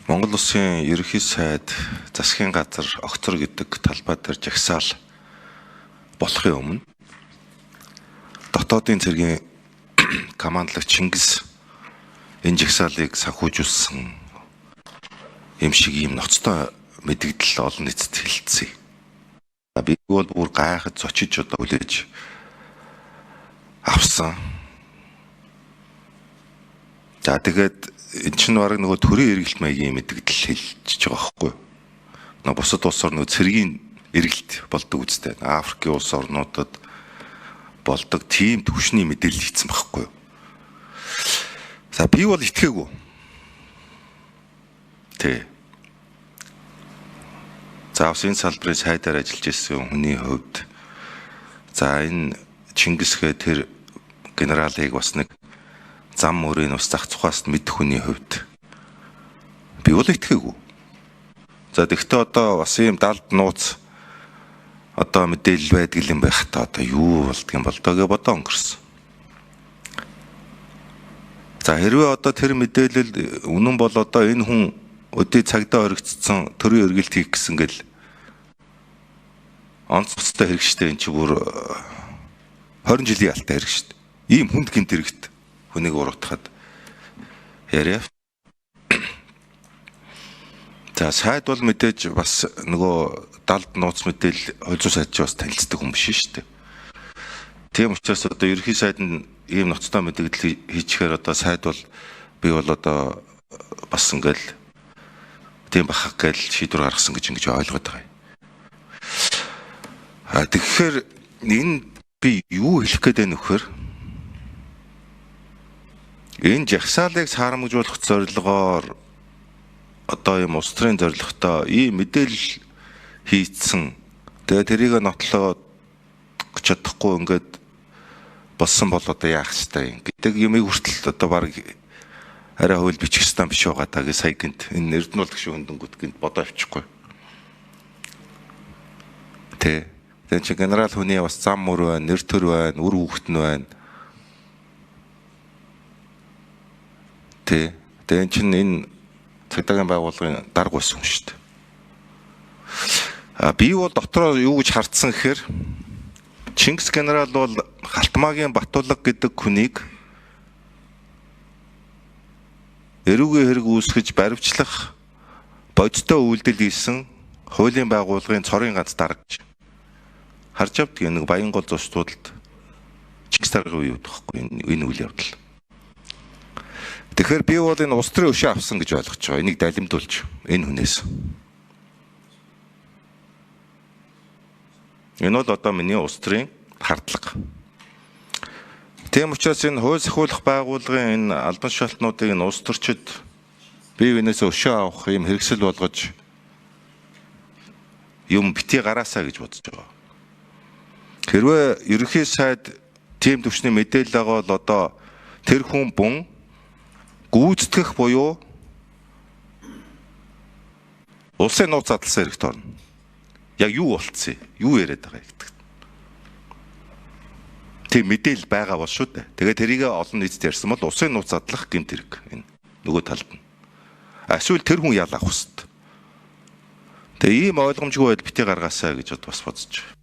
Монгол Улсын ерөнхий сайд засгийн газар огцор гэдэг талбай дээр жагсаал болохын өмнө дотоодын цэргийн командлагч Чингис энэ жагсаалыг санхүүжүүлсэн юм шиг ийм ноцтой мэдэгдэл олон нийтэд хэлэлцсэн. Би бол бүр гайхаж зочиж одоо хүлээж авсан. За тэгээд эн чинь бараг нөгөө төрийн эргэлт маягийн мэдэгдэл хэлчихэж байгаа байхгүй юу? Нөгөө бусад улс орнууд цэргийн эргэлт болдог үстэй. Африкийн улс орнуудад болдог тийм түвшний мэдээлэл хийсэн байхгүй юу? За би бол итгээгүй. Тэ. За бас энэ салбарын сайдаар ажиллаж ирсэн хүний хувьд за энэ Чингисхээ тэр генералыг бас нэг зам мөрийн ус зах цухаас мэдэх хүний хувьд би бол итгээгүй. За тэгвэл одоо бас ийм далд нууц одоо мэдээлэл байдаг юм байх та одоо юу болдго юм бол доо гэж бодоо өнгөрсөн. За хэрвээ одоо тэр мэдээлэл үнэн бол одоо энэ хүн өдий цагдаа оригдсон төрийн эргэлт хийх гэсэн гэл онц цоцтой хэрэг штэ энэ чи бүр 20 жилийн ялтай хэрэг штэ. Ийм хүнд гинт хэрэгт хүнийг уруутахад яриа. За сайд бол мэдээж бас нөгөө далд нууц мэдээлэл хууль зүйн сайд чи бас танилцдаг хүн биш шүү дээ. Тийм учраас одоо ерөнхий сайд нь ийм ноцтой мэдээлэл хийчихээр одоо сайд бол би бол одоо бас ингээл тийм бахах гээл шийдвэр гаргасан гэж ингэж ойлгоод байгаа юм. А тэгэхээр энэ би юу хэлэх гээд байна вэхээр энэ жагсаалыг саарамжуулах зорилгоор одоо ийм улс төрийн зорилготой ийм мэдээлэл хийцэн. Тэгээ тэрийг нотлоод чадахгүй ингээд болсон бол одоо яах ёстой юм гэдэг юмыг хүртэл одоо баг арай хууль бичих ёстой биш байгаа даа гэж сая гинт энэ Эрдэнэ бол гişүн хөндөнгөт гинт бодоо авчихгүй. Тэ. Тэгээ чи генерал хүний бас зам мөр байна, нэр төр байна, үр хүүхэд нь байна. Тэ. Тэгээ эн чинь энэ цагдаагийн байгууллагын дарга байсан хүн шүү дээ. А би бол дотроо юу гэж хардсан гэхээр Чингис генерал бол Халтмаагийн Батулга гэдэг хүнийг эрүүгийн хэрэг үүсгэж баривчлах бодиттой үйлдэл хийсэн хуулийн байгууллагын цорын ганц дарга гэж харж авдаг. Нэг Баянгол зурч туудалд Чингис даргын үе явдаг байхгүй энэ үйл явдал. Тэгэхээр би бол энэ улс төрийн өшөө авсан гэж ойлгож байгаа. Энийг далимдуулж энэ хүнээс. Энэ бол одоо миний улс төрийн хардлага. Тийм учраас энэ хууль сахиулах байгууллагын энэ албан тушаалтнуудыг энэ улс төрчид бие биенээс өшөө авах юм хэрэгсэл болгож юм бити гараасаа гэж бодож байгаа. Хэрвээ ерөнхий сайд тийм түвшний мэдээлэл байгаа бол одоо тэр хүн бун гүйцэтгэх буюу улсын нууц задлсан хэрэгт орно. Яг юу болцсон, юу яриад байгаа гэдэг. Тийм мэдээлэл байгаа бол шүү дээ. Тэгээ тэрийг олон нийтэд ярьсан бол улсын нууц задлах гэмт хэрэг энэ нөгөө талд нь. Эсвэл тэр хүн ял авах хэвээр. Тэгээ ийм ойлгомжгүй байдал бити гаргаасаа гэж бас бодож байна.